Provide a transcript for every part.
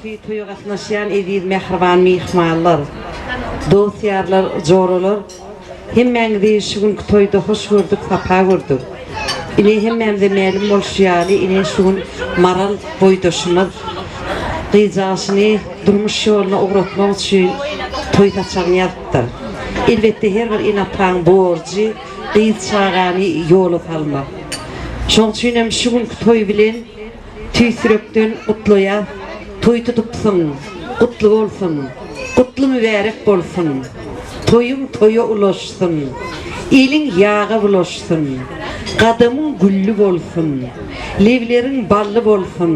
günki toýa gatnaşýan eziz mähriban myhmanlar, dost-ýarlar, joralar, hemmäňizi şu günki toýda hoş gördük, sapa gördük. Ine hemmämize mälim bolşy ýaly, ine şu gün Maral boýdaşymyz gyzjagaşyny durmuş ýoluna ugratmak üçin toý saçagyny ýazypdyr. Elbetde her bir ene-ataň borjy gyz çagany ýola salmak. Şoň üçinem şu günki toý bilen Tüýs ýürekden gutlaýas toý tutupsyň gutly bolsun gutly mübärek bolsun toýuň toýa ulaşsyn eliň ýaga bulaşsyn gadamyň gülli bolsun lebleriň bally bolsun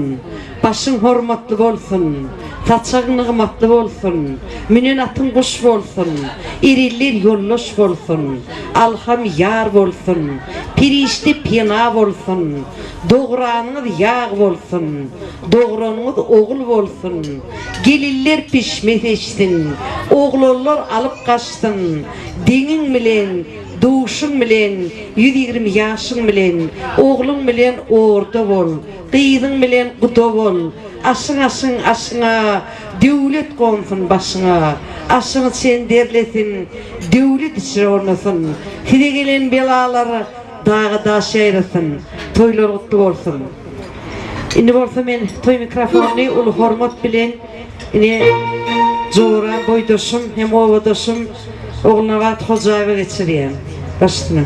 başyň hormatly bolsun saçagyň nygmatly bolsun münen atyň guş bolsun erenler ýoldaş bolsun alham ýar bolsun perişde pena bolsun Dogranyňyz ýag bolsun, dogranyňyz ogul bolsun, gelinler pişme seçsin, oglanlar alyp gaçsyn, deňiň bilen, duşuň bilen, 120 ýaşyň bilen, ogluň bilen orda bol, gyzyň bilen guda bol, aşyň aşyň aşyňa, döwlet gonsun başyňa, aşyňy çen derlesin, döwlet içre ornasyn, size gelen belalar Daga daş ýaýrasyn. Toýlar gutly bolsun. Indi bolsa men toý mikrofonyny uly hormat bilen ine joram, boýdaşym hem obadaşym Ogulnabat Hojaýewa geçirýän. Baş üstüne.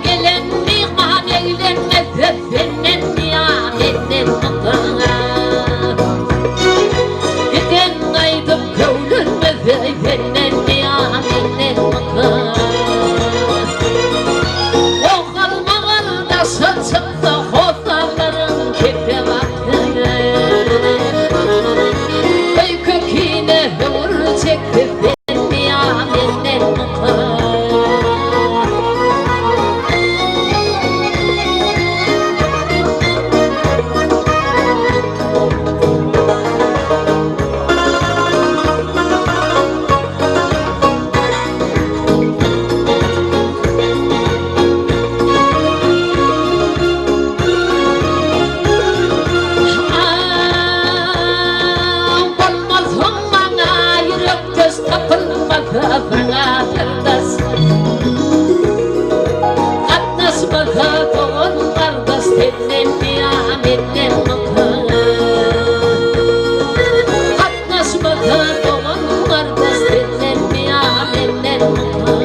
Gelen myhman eglenmese senden ýa menden utanar. Giden gaýdyp köwlenmese senden ýa menden utanar. Goh-galmagal daşa çyksa hossarlaryň kese baksa. Öýke-kine höwür çekse senmi ýa menden utan. Bolmazsyň maňa ýürekdeş tapylmasa saňa syrdaş Gatnaşmasa dogan gardaş senden ýa menden utan Gatnaşmasa dogan gardaş senden ýa menden utan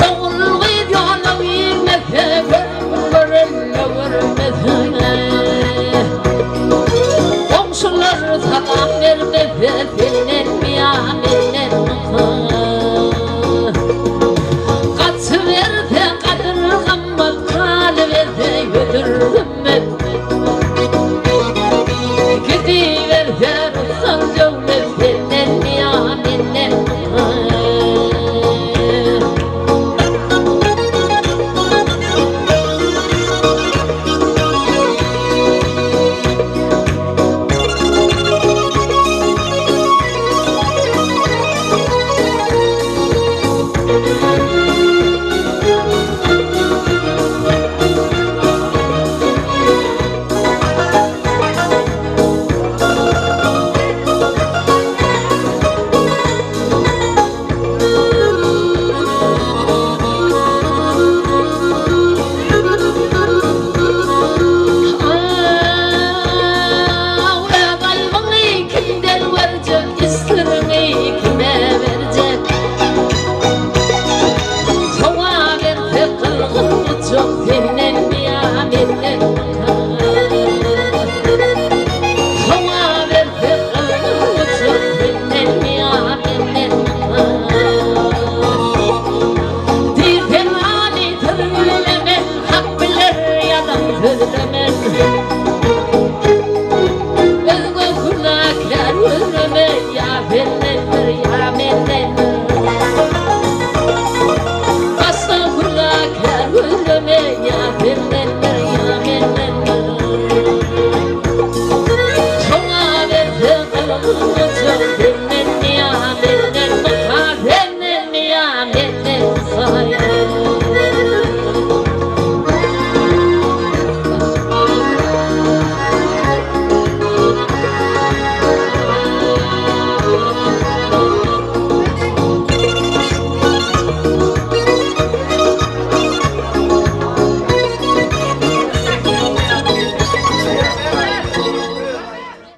Ogul gyz ýola girmese görüm görelle görmesin.